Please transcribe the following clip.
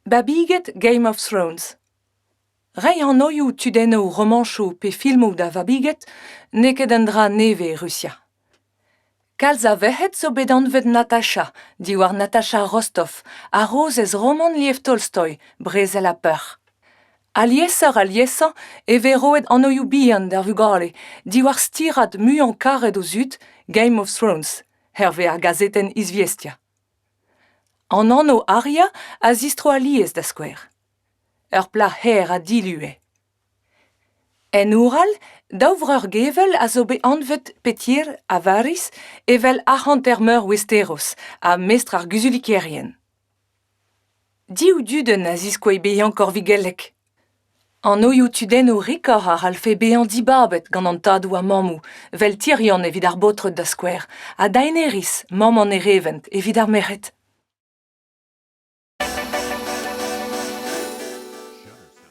Babiged Game of Thrones. Reiñ anvioù tudennoù romanchoù pe filmoù da vabiged n'eo ket un dra nevez e Rusia. Kalz a verc'hed zo bet anvet Natacha, diwar Natacha Rostov, harozez romant Liev Tolstoy, Brezel ha Peuc'h. Aliesoc'h-aliesañ e vez roet anvioù-bihan d'ar vugale diwar stirad muiañ-karet o zud, Game of Thrones, hervez ar gazetenn Izviestia. An anv Arya a zistro alies da skouer. Ur plac'h her ha dilu eo. En Oural, daou vreur gevell a zo bet anvet Petier ha Varys evel arc'hanter-meur Westeros ha mestr ar guzulikerien. Div dudenn a ziskouez bezañ korvigellek. Anvioù tudennoù rikoc'h a c'hallfe bezañ dibabet gant an tadoù ha mammoù, 'vel Tyrion evit ar baotred da skouer, ha Daenerys, mamm an erevent, evit ar merc'hed.